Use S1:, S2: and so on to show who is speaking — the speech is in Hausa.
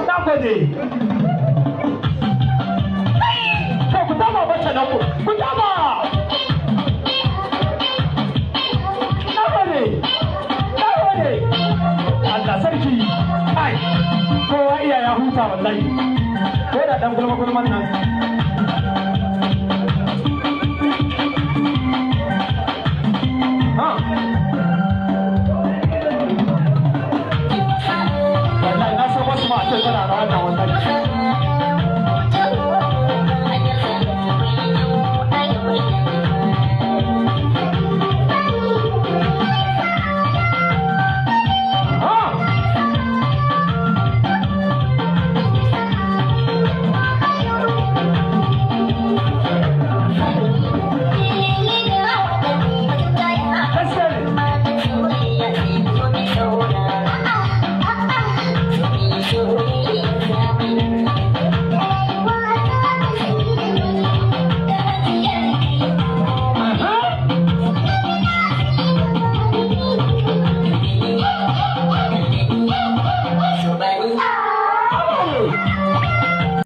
S1: Na gode. To ku taba bacce nan, ku taba. Na gode, na gode. Allah sarki. Ai kowa iya ya huta wallahi, ko da dan gulma gulman nan.